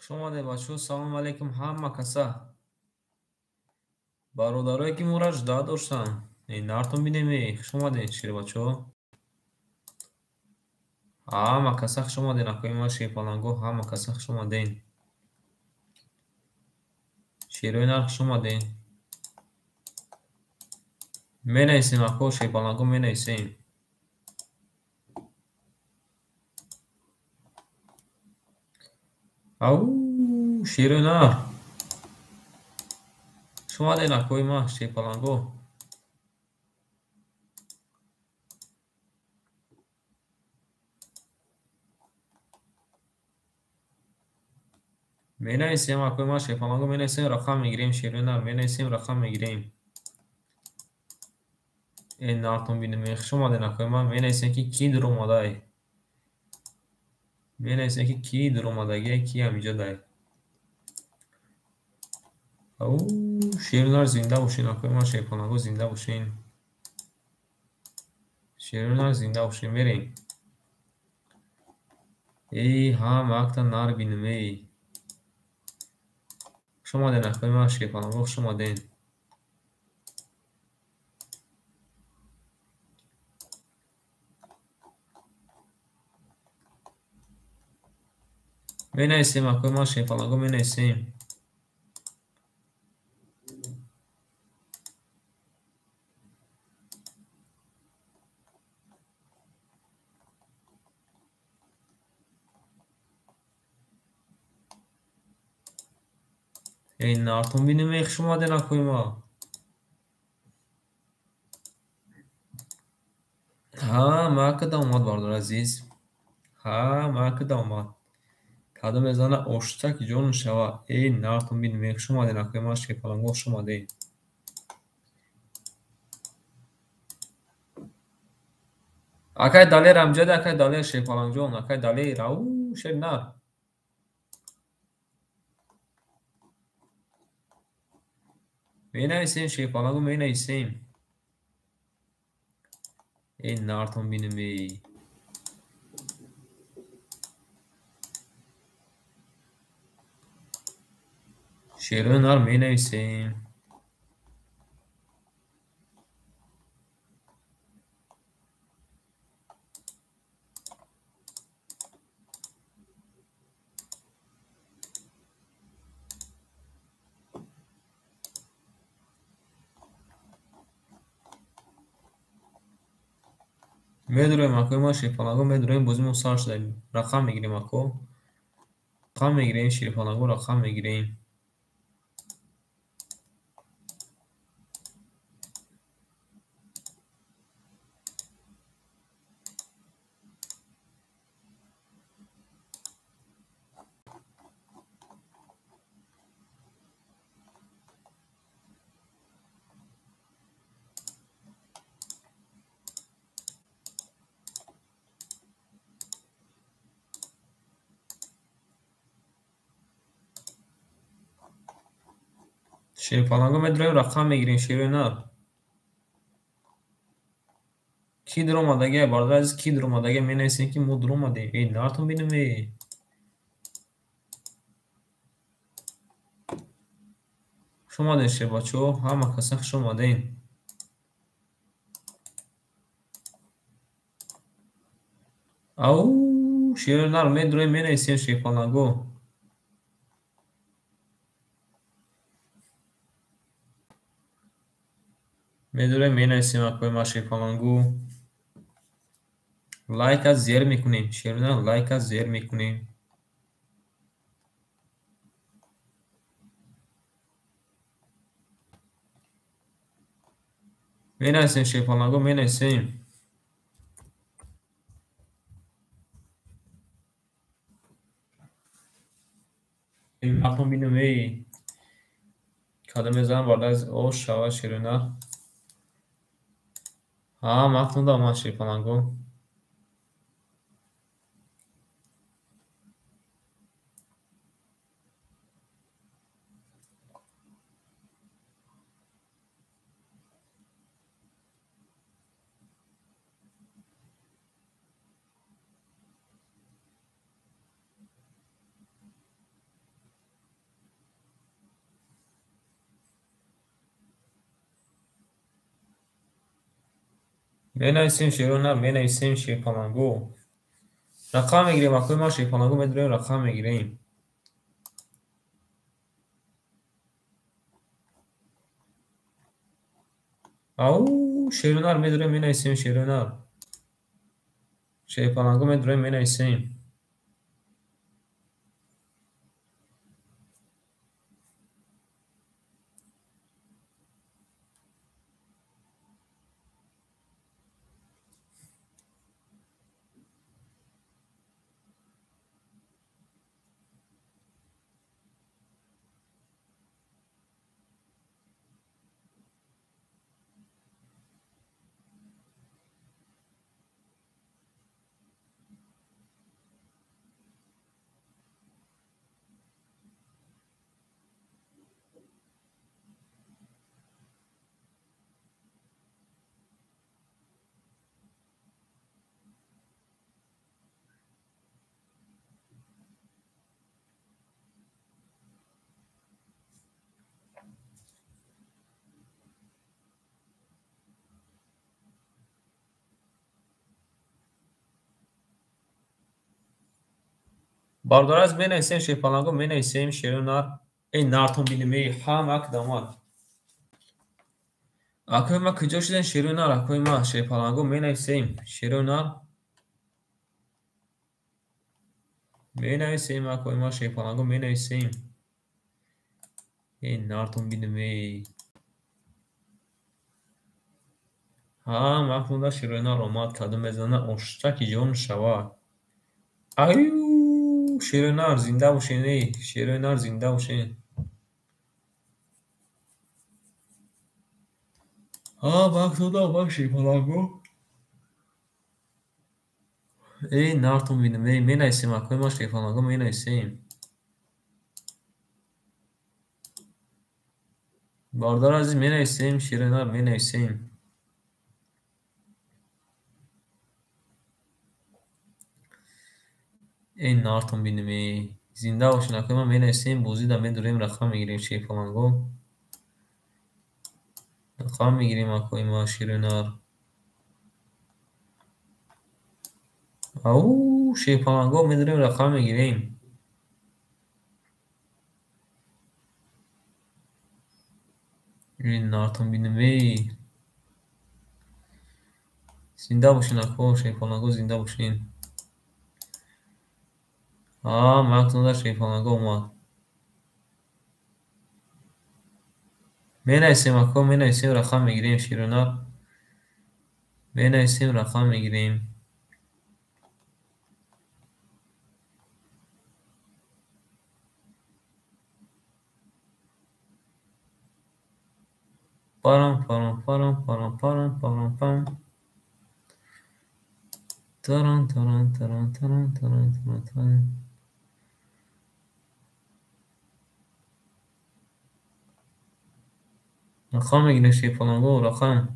Хуш омадед, бачаҳо. Салому алайкум ҳама каса. Бародарое ки моро жда доштанд. Нартон бинем, хуш омадед, шербачаҳо. Ҳама каса хуш омадед, акои ман шерпаланго, ҳама каса хуш омадед. Шерои нар хуш омадед. Менависем, ако шерпаланго, менависем. Ау, шерои нар. Хуш омадед, акои ман шерпаланго. Менависем, акои ман шерпаланго, менависем, рақам мегирем, шерои нар, менависем, рақам мегирем. Нартон бинем, хуш омадед, акои ман, менависем ки кӣ дуромадай. Менависем ки кӣ дуромадагие, кӣ ҳаминҷо дай. Ау, шерои нар зинда бошен, акои ман шерпаланго, зинда бошен. Шерои нар зинда бошен, мерем. Эй, ҳама акта нар бинем, эй. Хуш омадед, акои ман шерпаланго, хуш омадед. Менависем, акои ман шерпаланго, менависем. Эй, нартон бинем, хуш омадед, акои ман. Ҳама када омад, бародари азиз. Ҳама када омад. Кадом мезана оштак ҷон шава. Эй, нартон бинем, хуш омадед, акои ман шерпаланго, хуш омадед. Акай Далер ҳамҷода, акай Далер шерпалангҷон, акай Далер, ау, шер нар. Менависем, шерпаланго, менависем. Эй, нартон бинем, эй. Шерои нар менависем. Медуроем, акои ман шерпаланго, медуроем, бозимон сар шуда. Рақам мегирем, ако. Рақам мегирем, шерпаланго, рақам мегирем. Шерпаланго медуроем, рақам мегирем, шерои нар. Кӣ дуромадагия, бародари азиз, кӣ дуромадагия, менависем ки мо дуромадем. Эй, нартон бинем, эй. Хуш омадед, шербачаҳо, ҳама каса хуш омадед. Ау, шерои нар медуроем, менависем, шерпаланго. Медуроем, менависем, акои ман шерпаланго. Лайка зер мекунем, шерои нар, лайка зер мекунем. Менависем, шерпаланго, менависем. Нартон бинем, эй. Кадом мезанам, бародари азиз, ош шава, шерои нар. Ҳама ақтонда омад, шерпаланго. Менависем шерои нар, менависем шерпаланго. Рақам мегирем, акои ман шерпаланго медурем, рақам мегирем. Ау, шерои нар медурем, менависем шерои нар. Шерпаланго медурем, менависем. Бародар азиз, менависем шерпаланго, менависем шерои нар. Эй, нартон бинем, эй, ҳама ак дамад. Акои ма куҷо шудем шерои нар, акои ма шерпаланго менависем шерои нар. Менависем, акои ма шерпаланго менависем. Эй, нартон бинем, эй. Ҳама акнунда шерои нар омад, кадом мезана оштаки ҷон шавад. Аю, шерои нар зинда бошен, эй, шерои нар зинда бошен. Ҳама акнунда омад шерпаланго. Эй, нартон бинем, эй, менависем, акои ма шерпаланго менависем. Бародар азиз, менависем, шерои нар менависем. Эй, нартон бинем, эй, зинда бошен, акои ма менависем, бозида медурем, рақам мегирем шерпаланго. Рақам мегирем, акои ма шерои нар. Ау, шерпаланго медурем, рақам мегирем. Эй, нартон бинем, эй. Зинда бошен, ако, шерпаланго зинда бошен. Ҳама акнунда шерпаланго омад. Менависем, ако, менависем, рақам мегирем шерои нар. Менависем, рақам мегирем. Парам, парам, парам, парам, парам, парам, пам. Таран, таран, таран, таран, таран, таран, таран. Рақам мегирем шерпаланго, рақам.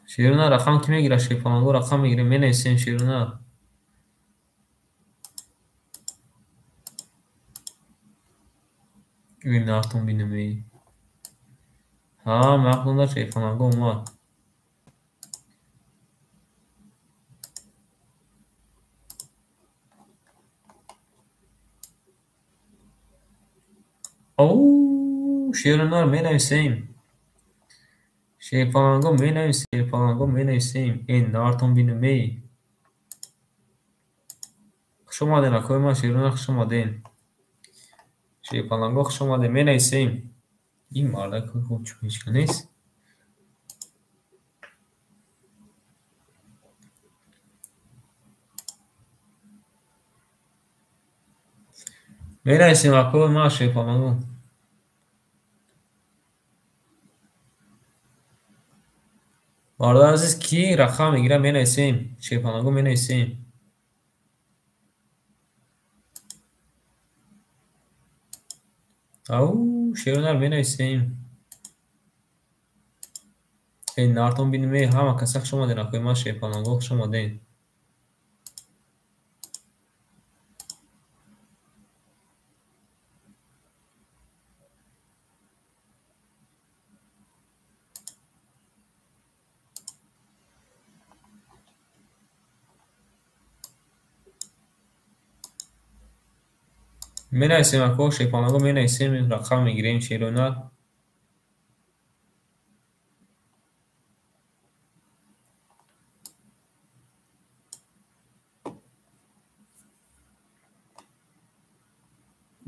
Шерои нар рақам ки мегирад шерпаланго, рақам мегирем, менависем шерои нар. Эй, нартон бинем, эй. Ҳама акнунда шерпаланго омад. Ау, шерои нар менависем. Шерпаланго менависем, шерпаланго менависем. Эй, нартон бинем, эй. Хуш омаден, акои ман, шерои нар хуш омаден. Шерпаланго хуш омаден, менависем. Ин мардак хуб чуничка нест. Менависем, акои ман, шерпаланго. Бародар азиз, ки рақам мегирад, менависем. Шерпаланго менависем. Ау, шерои нар менависем. Эй, нартон бинем, эй, ҳама каса хуш омаден, акои ман шерпаланго хуш омаден. Менависем ако шерпаланго, менависем, рақам мегирем шерои нар.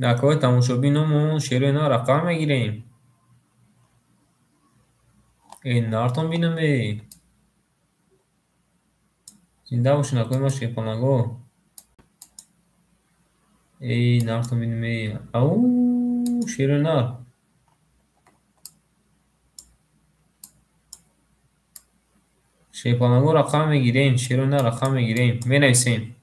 Акои тамошобиномон шерои нар рақам мегирем. Э нартон бинам э. Зинда бошен акои ма шерпаланго. Эй нартон бинам э. Ау шерои нар. Шерпаланго рақам мегирем, шерои нар рақам мегирем. Менависем.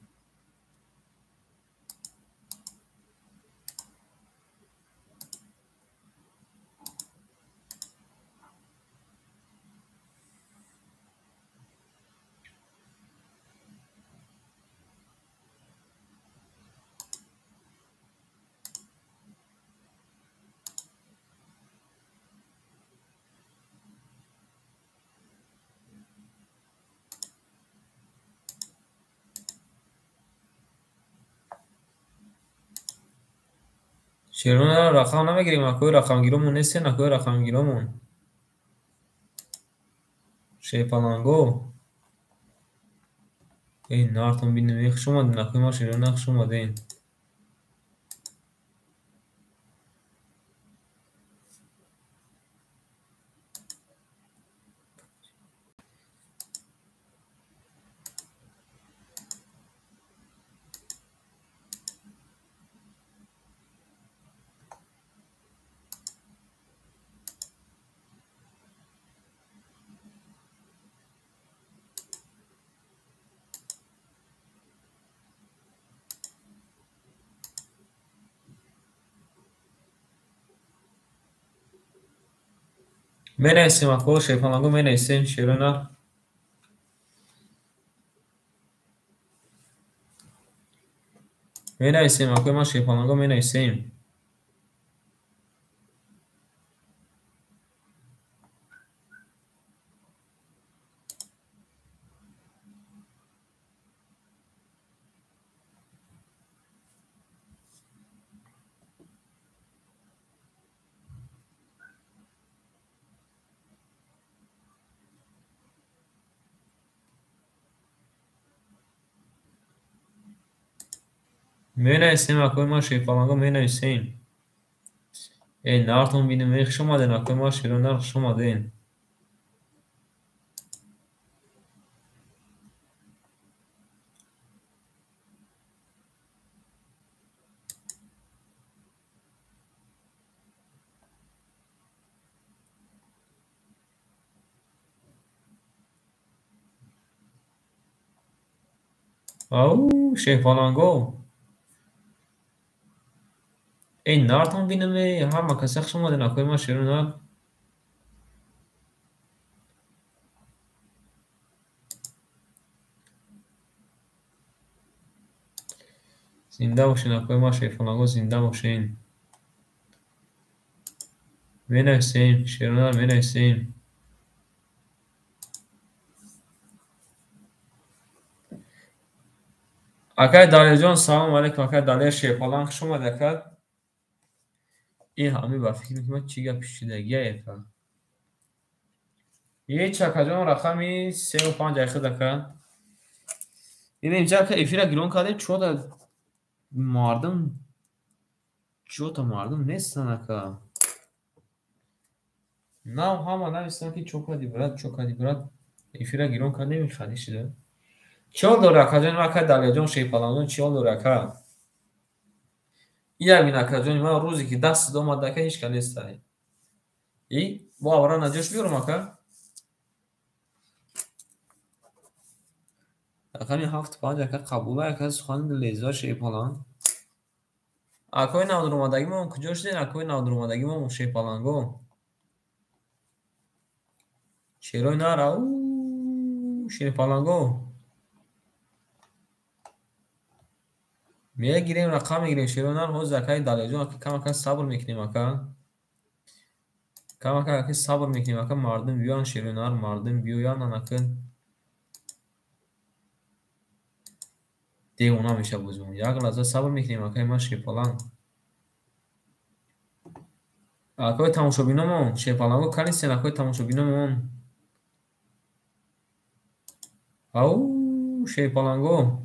Шерои нар рақам намегирем, акои рақамгиромон нестен, акои рақамгиромон. Шерпаланго. Эй нартон бинем, эй хуш омаден, акои ма шерои нар хуш омаден. Менависем ако шерпаланго, менависем шерои нар. Менависем акои ма шерпаланго, менависем. Менависем акои ма шерпаланго, менависем. Эй нартон бинем, эй хуш омаден, акои ма шерои нар хуш омаден. Ау шерпаланго. Эй нартон бинам э, ҳама каса хуш омаден, акои ма шерои нар. Зинда бошен, акои ма шерпаланго, зинда бошен. Менависем, шерои нар менависем. Акай Далерҷон, салом алейкум, акай Далер шерпаланг хуш омадед, ака. Ин ҳами ба фикр мекунам чӣ гапи шудагие ака. Ҳеч акаҷон рақами 3 5 айхид ака. Ин инҷа ака эфира гирон кардем, чота мардум, чота мардум нестан ака. Нав ҳама навистан ки чо кардӣ брат, чо кардӣ брат. Эфира гирон кардем, хади шуда. Чӣ ҳол дори акаҷони ман, акай Далерҷон шерпалангон, чӣ ҳол дори ака? Ия бин акаҷони ман рӯзе ки дастат омад ака ҳеч ка нестай. И бо авра наҷош биёрам ака. Рақами 7 5 ака қабула ака сухани леза шерпаланг. Акои навдуромадагимон куҷо шуден? Акои навдуромадагимон шерпаланго. Шерои нар, ау шерпаланго. Мегирем, рақам мегирем шерои нар. Ҳозир акаи Далерҷон ака камака сабр мекунем ака. Камака ака сабр мекунем ака, мардум биёянд шерои нар, мардум биёянд анака. Девона мешавад бозимон. Як лаҳза сабр мекунем акаи ман шерпаланг. Акои тамошобиномон, шерпаланго канистен, акои тамошобиномон. Ау, шерпаланго.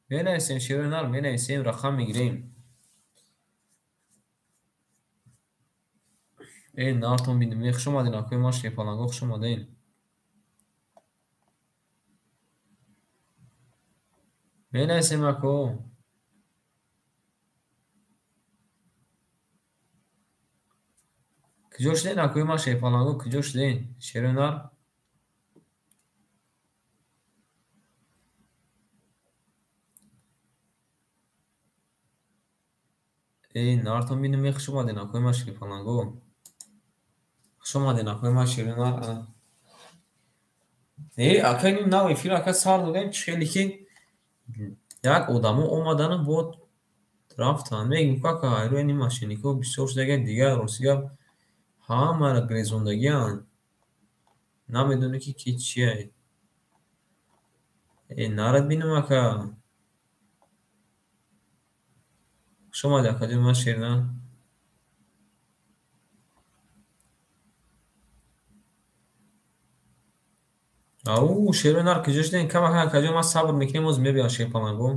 Менависем, шерои нар, менависем, рақам мегирем. Э, нартон бинем, хуш омаден, акои ман шерпаланго, хуш омаден. Менависем, ако. Куҷо шуден, акои ман шерпаланго, куҷо шуден? Шерои нар? Эй, нартон бинем, хуш омаден, акои ман шерпаланго. Хуш омаден, акои ман шерои нар. Э, ака ин нав эфир ака сар додем, чӣ хеле ки як одамо омадану бод рафтанд. Мегӯм, ака, айрӯи ин мошенникҳо бисёр шудага, дигар рости гап ҳамаро гирезондагианд. Намедонӣ ки ки чие. Э, нарад бинем, ака. Хуш омадӣ, акаҷон, ман шерна. Ау, шерои нар куҷо шудем? Камака акаҷон, ман сабр мекунем, ҳозир мебиён шерпаланго.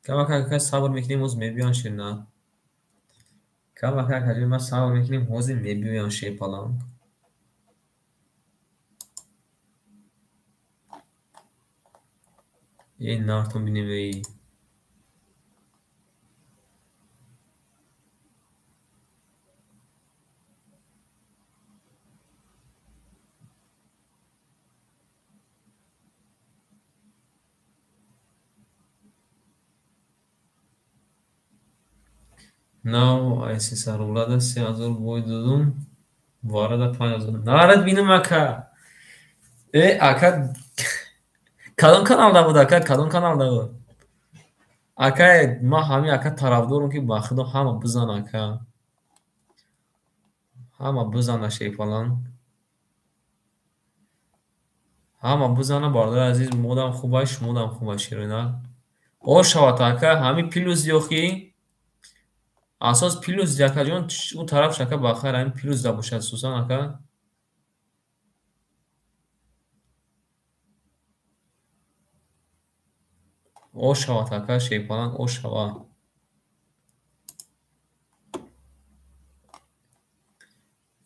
Камака ака сабр мекунем, ҳозир мебиён шернар. Камака акаҷон, ман сабр мекунем, ҳозир мебиёян шерпаланг. Эй, нартон бинем, эй. Нав ай 300 рублада 3000 бой додум, варада 5000. Нарад бинем, ака. Э, ака, кадом каналда буд, ака, кадом каналда буд? Ака, ман ҳамин ака тарафдорам, ки ба худо ҳама бизана, ака. Ҳама бизана шерпаланг. Ҳама бизана, бародари азиз, модам хубай, шумодам хубай, шерои нар. О шавад, ака, ҳамин плюс ёхи асос плюс акаҷон, ӯ тарафш ака ба хайр, ҳамин плюс да бошад, сусан ака. О шавад, ака, шерпаланг, о шава.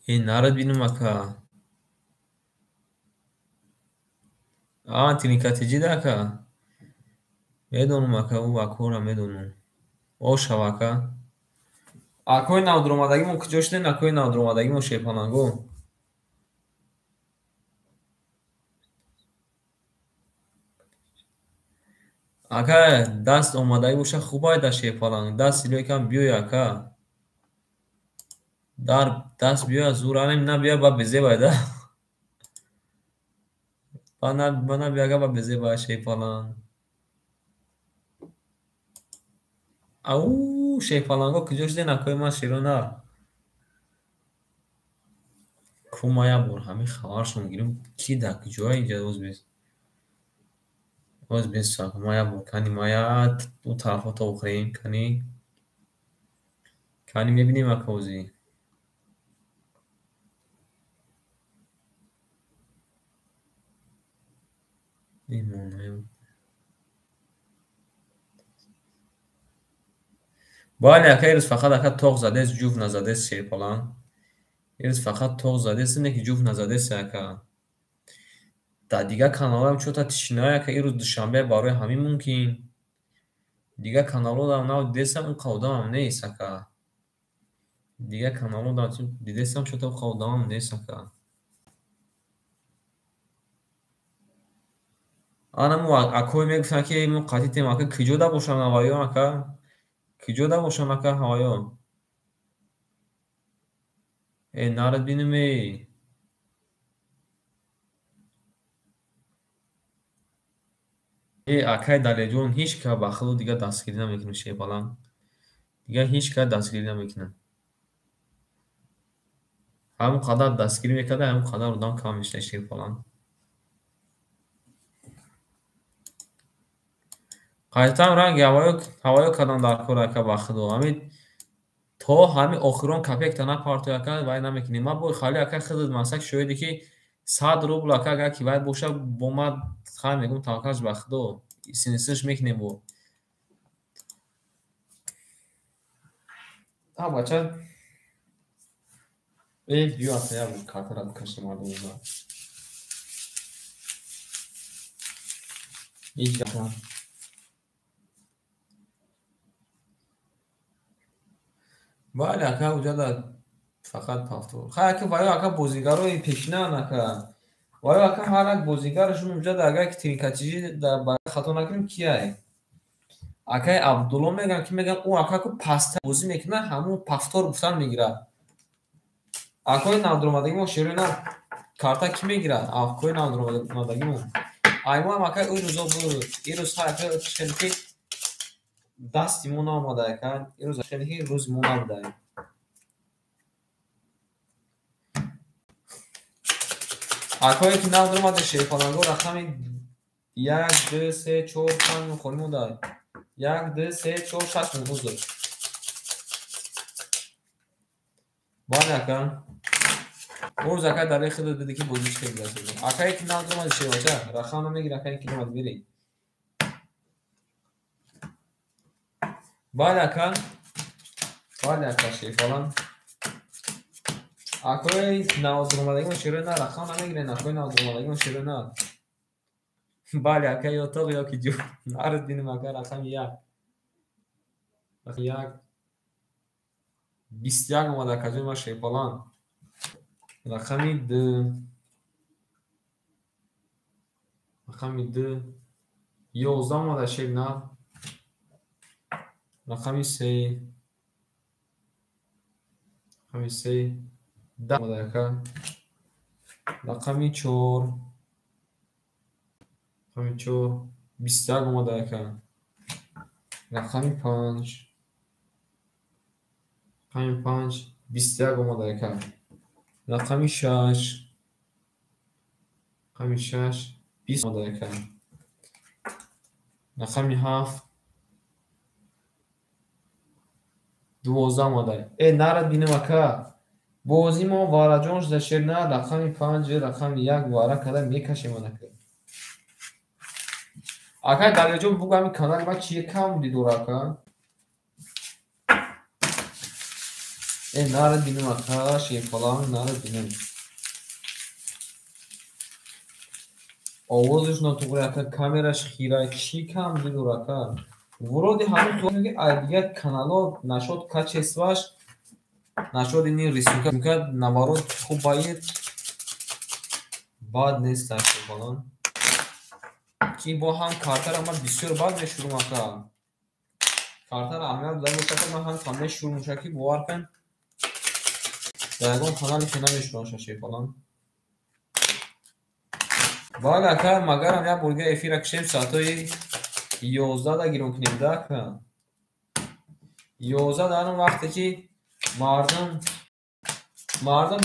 Э, нарад бинем, ака. А, тиникатиҷида, ака. Медонам, ака, ӯ акора медонам. О шава, ака. Акои навдуромадагимон куҷо шуден, акои навдуромадагимон шерпаланго? Ака, даст омадагӣ боша, хуб айда шерпаланг. Даст илои кам биёй, ака. Дар даст биёя, зур анем набиёя, ба безебайда. Ба набиёя, ака, ба безебай шерпаланг. Ау, шерпаланго куҷо шуден, акои ман шерои нар? Ку ман як бор ҳамин хабаршон гирем, ки дар куҷоя инҷа боз бес. Боз бес, ман як бор кани, ман як ӯ тарафҳо то охирем, кани. Кани мебинем, ака, ҳозир. Бале, ака, ирӯз фақат ака тоқ задест, ҷуфт назадест шерпаланг. Ирӯз фақат тоқ задест, не ки ҷуфт назадест, ака. Дар дигар каналҳоам чӯта тишинае, ака, ирӯз душанбе барои ҳамин мумкин. Дигар каналҳоам нав дидестам, он қа одамам нест, ака. Дигар каналҳоам дидестам, чӯта он қа одамам нест, ака. Анамо акое мегуфтанд, ки мо қатитем, ака, куҷо да бошанд ҳаваё, ака? Куҷо да бошанд, ака, ҳаваё? Э, нарад бинем, эй. Э, акай Далерҷон, ҳеҷ кас ба худо дигар дастгирӣ намекунад шерпаланг. Дигар ҳеҷ кас дастгирӣ намекунад. Ҳамон қадар дастгирӣ мекарда, ҳамон қадар одам кам мешуда шерпаланг. Қайтам ранги ҳавоё кардам дар кор ака, ба худо. Ҳамин то ҳамин охирон копейкта напартои ака, вай намекунӣ. Ман бо хали ака худат масак шоҳиде ки 100 рубл ака агар ки вай боша, бо ман хай мегӯм таваккалш ба худо. Синисинш мекунем бо. А бача э биё ака, як картара бикашем мардум. Ҳеҷ ака. Бале ака, уҷада фақат повтор. Хай ака, ваё ака бозигарои пешинаан ака. Ваё ака ҳар як бозигарашон уҷада агар ки тринкатижи ба хато накунем кияй? Акаи Абдулло мегӯям ки мегӯям ӯ ака ку паста бозӣ мекунад, ҳамун повтор гуфтан мегирад. Акои навдуромадагӣ мо шерои нав карта кӣ мегирад? Акои навдуромадагӣ мо. Аймоам ака ӯ рӯзо буд. Ин рӯз хай ака хеле ки дасти мо наомада ака. Ин рӯз хеле ки рӯзи мо набуда. Акое ки нав дуромада шерпаланго рақами 1, 2, 3, 4, 5 холӣ монда. 1, 2, 3, 4, 6 мон узр. Бале ака. Рӯз ака дар худат биди ки бозӣ чӣ хел гузашта. Акае ки нав дуромада шербача рақам намегира, акае ки дуромад бери. Бале ака. Бале ака шерпалан. Акои навдуромадагӣ шерои на рақам намегирен, акои навдуромадагӣ шерои на. Бале ака, ё тоқ ё ки ҷо. Нард бинем ака рақами 1. Рақами 1. 21 омада акаҷои ман шерпалан. Рақами 2. Рақами 2. 11 омада шер нав. Рақами 3. Рақами 3. 10 омада ака. Рақами 4. Рақами 4. 21 омада ака. Рақами 5. Рақами 5. 21 омада ака. Рақами 6. Рақами 6. 20 омада ака. Рақами 7. 12 омада. Э нарад бинем ака. Бозӣ мо вараҷон шуда шер на рақами 5, рақами 1 вара када мекашем ака. Акай Далерҷон бугӯ ҳамин канали ман чие кам дидора ака? Э нарад бинем ака, шерпалан нарад бинем. Овозаш нотуғри ака, камераш хира, чӣ кам дидора ака? Вроде ҳамин хиёл ки ай дигар каналҳо нашод качестваш, нашод ини рисунка наворот хуб баид, бад нест шерпалан. Ки бо ҳам картара ман бисёр бад мешурум ака. Картара аҳамият дода бошад, ман ҳам мешурум мушаки бовар кун. Дар ягон канали хе намешурам шерпалан. Бале ака, магарам як бор дига эфира кишем соатҳои 11 да гирон кунем да ака. 11 дар он вақте ки мардум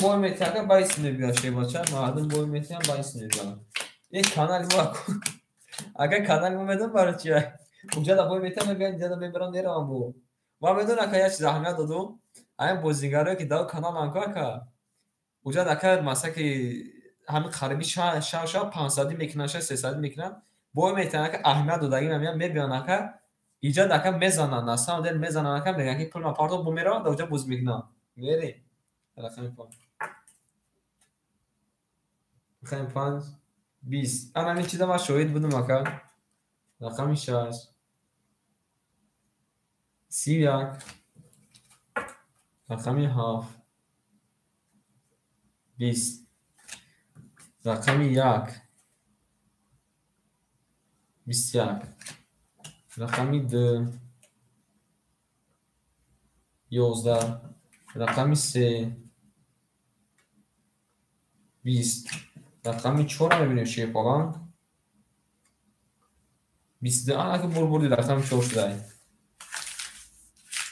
бой метиҳад ака, байс мебиёд шербача, мардум бой метиҳанд, байс мебиёд. Ин канали мо ака, канали мо медон барои чи? Уҷада бой метиҳанд, мебиёнд, инҷада мебаранд, мераванд бо. Ман медонам ака, як чиз аҳамият додум. Ҳамин бозигарое ки дар каналам ку ака, уҷада ака масаки ҳамин қариби шав шав 500 мекунанд, шав 300 мекунанд, бой метиҳанд ака, аҳамият додагӣ мебиёнд, мебиёнд ака, иҷад ака мезананд, на самом деле мезананд ака, мегӯянд ки пул ма партоб, бо мераванд, дар уҷа бозӣ мекунанд. Мерем. Рақами 5. Рақами 5. 20. Ана ҳамин чиза ман шоҳид будам ака. Рақами 6. 31. Рақами 7. 20. Рақами 1. 21. Рақами 2. 11. Рақами 3. 20. Рақами 4 мебинем шерпалан. 22. Ана ки бурбурди рақами 4 шудай.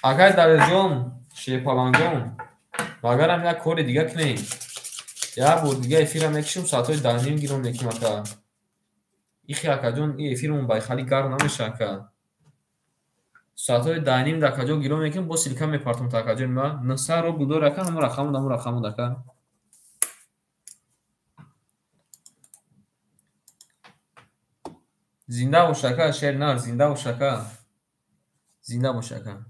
Акай Далерҷон, шерпаланҷон, магарам як кори дига кунем. Як бор дига эфира мекишем, соатҳои 10:30 гирон мекунем ака. Ихи акаҷон, ин эфиримон байхалӣ гарм намеша ака. Соатҳои 10:30 дар каҷо гирон мекунем, бо ссылка мепартом та акаҷони ма. 900 рубл дор ака, ҳамун рақаму ҳамун рақаму ака. Зинда бош ака, шер нар, зинда бош ака. Зинда бош ака.